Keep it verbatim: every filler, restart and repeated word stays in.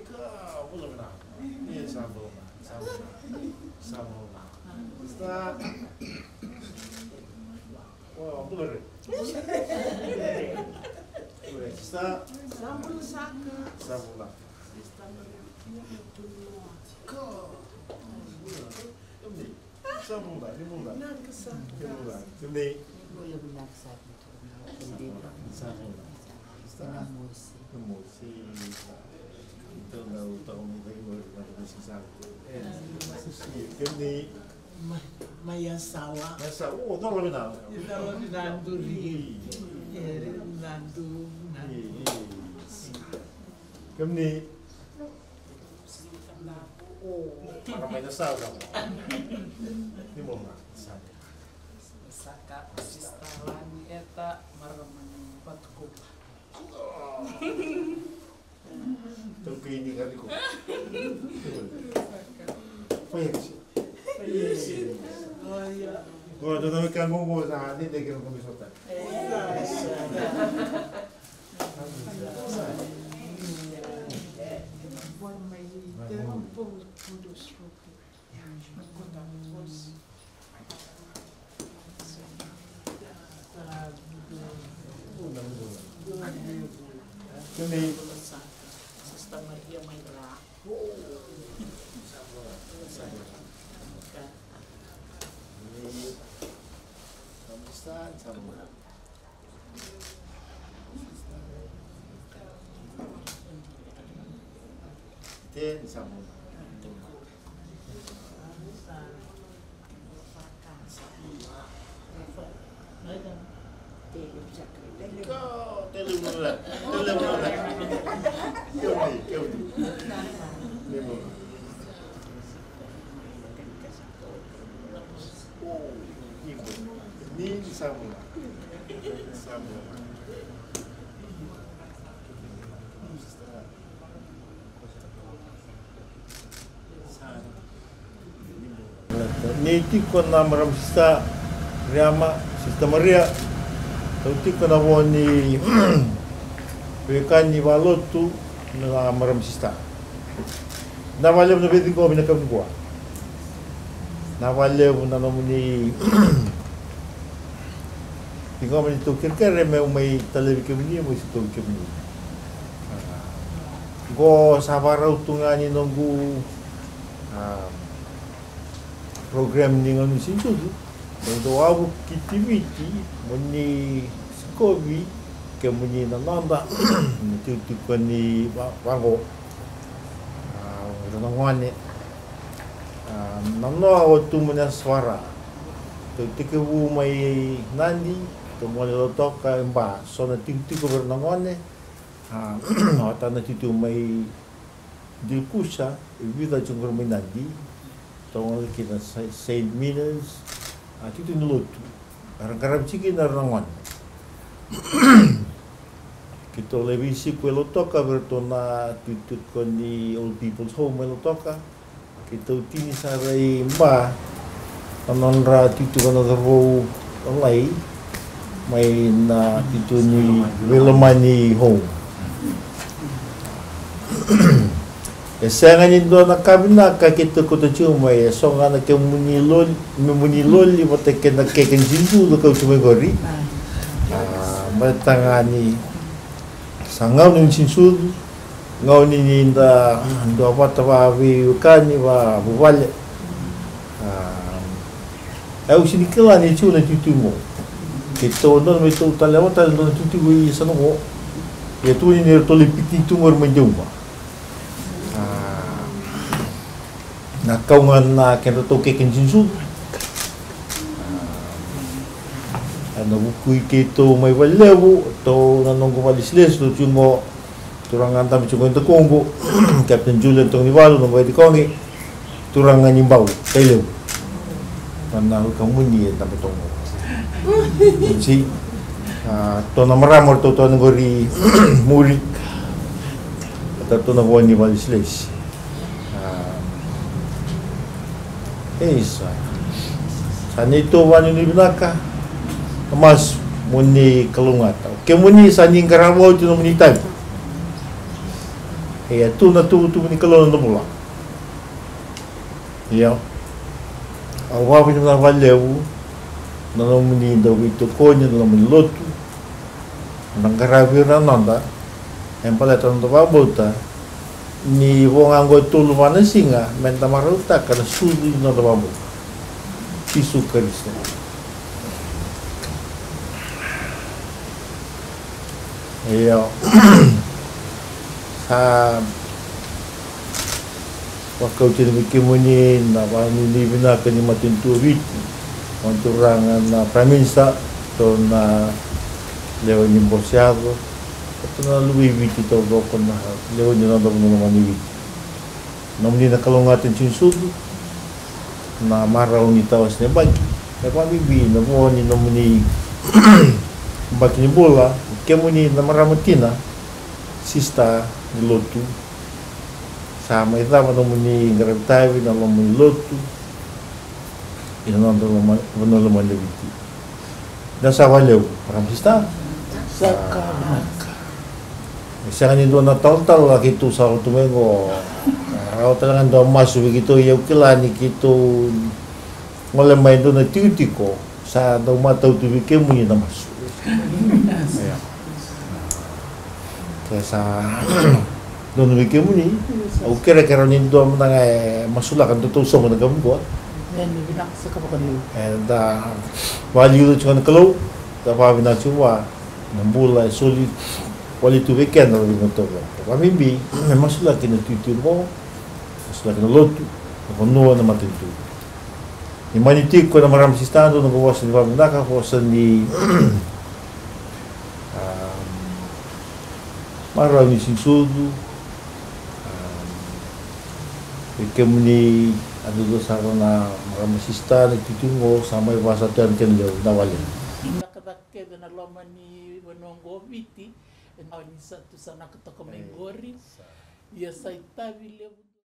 Ka bula vinaka. Ni sa bula vinaka. Sa bula vinaka. Sa bula vinaka. Sa. Wow, bula re. Bula, sista. Sa bula saka. Sa bula. Sista Maria. Ka. Bula. Sa bula, ni bula. Vinaka saka. Ni bula. Ni bula. Sa bula. Sa bula. Sa bula. Sa bula. Sa bula. Kemuni. Ma, ma yasawa. Yasawa. O, cala vinaka. Cala vinaka duri. Ere na du na. Kemuni. O, marama ni yasawa. Ni mo ma. Saka, sista Lani Eta, marama ni Vatukoula. Tau kei ni ka riko. Fire. Ko dua na weka qo sa dede kei na komisota. Ni tiko na marama sista Riama, sista Maria, tau tiko na vo ni wekani valotu na marama sista. Na valevu na veciqomi na kamuqua. Na valevu na nomuni ciqoma ni tau kerekere meu mai talevi kemuni, meu sitovi kemuni. Qo sa varau tu ga ni noqu, a, program ni gauna ni siga ni sucu. Mo dou a vuki ki Viti mo ni sikovi kemuni na noda na tiko ni vaqo. A, ira na gone. A, nanoa o tu mo ni a savara. Tou tekivu mai Nadi, tou gole Lautoka e Ba, so na tikotiko vei ira na gone. A, o ta na tiko mai Dilkusa, e vica tiko qori mai Nadi, tou gole kina Saint Minas, a tiko ni lotu. Era qaravi tiko kina era na gone. Keitou lai veisiko e Lautoka, vei iratou na tiko ni old people's home e Lautoka. Keitou tini sara i Ba, na nodra tiko na cauravou lalai mai na tiko ni veilomani home. E sega ni dua na ka vinaka keitou kauta tiko mai, e so ga na kemuni loli, memuni loli vata kei na keke ni siga ni sucu kauta tiko mai qori. A, baleta ga ni sa gauna ni siga ni sucu, gauna ni da duavata vakaveiwekani, vakavuvale. A, au sega ni kila ni tiko na tiko qo. Keitou dua na, me tou tale vata, dua na tiko i yasana qo. Ia tu ni ratou lai piti tu qori mai Deuba. A, na kau ga na kedratou keke ni siga ni sucu. A, ena vukui keitou mai Valelevu, tou na noqu vakalesilesi, tou tiko qo, turaga dabe tiko qo e dakuqu, Captain Julian Togonivalu, noqu vakaitikoqe, turaga ni Bau, Tailevu. Na, na wekamuni e dabe toka qo. Tou na marama ratou toka qori muri. Ratou na vo ni vakalesilesi. A, Isa. Sa neitou vakanuinui vinaka. Na masu, mo ni kalougata. O kemuni sa ni qarava oti na nomuni itavi. Ia, tu na tuvatuva ni Kalou na noda bula. Ia, au vakavinavinaka vakalevu na nomuni dau veitokoni, na nomuni lotu. Na qaravi ira na noda, e baleta na noda vakabauta ni vo ga oqo e tolu va na siga me da marautaka na sucu ni noda vakabauta, Jisu Karisito. Io. Sa vakauti vei kemuni na vakanuinui vinaka ni matanitu o Viti, na turaga na Prime Minister, ratou na lewe ni Bose Yaco, ratou na luve i Viti taucoko, na lewe ni noda vanua lomani Viti. Nomuni na kalougata ni siganisucu, na marau ni tawase ni yabaki, e vakabibi na vo ni nomuni yabaki ni bula, kemuni na marama tina, sista ni lotu, sa mai cava nomuni qaravi itavi na loma ni lotu, ena noda loma, vanua lomani Viti. Da sa vakalevu, marama sista. Sa ka vinaka. E sega ni dua na talatala keitou sa tu mai qo. Rawa tale ga dua masu vei keitou, ia au kila ni keitou gole mai dua na tikotiko, sa dau matau tu vei kemuni na masu. Ia. Ke sa donu vei kemuni, au kerekere ni dua mada ga e masulaka na tatou soqo na gauna qo. Ia, ni vinaka saka vakalevu. E, da vakaliuca tiko na Kalou, da vakavinaka tiko vua na bula e soli wale tu vei keda na veigauna taucoko. Vakabibi me masulaki na tikotiko qo, masulaki na lotu, na vanua, na matanitu. Ni mani tiko na marama sista, dua na noqu vosa ni vakavinaka, vosa ni, a, marau ni siganisucu, a, vei kemuni a duadua sara na marama sista, na tikotiko qo sa mai vakasautaka na kena levu, na vale. Na ka kece na loma ni vanua qo Viti, e na ni sa tu sa na ka toka mai qori. Ia sa itavi levu.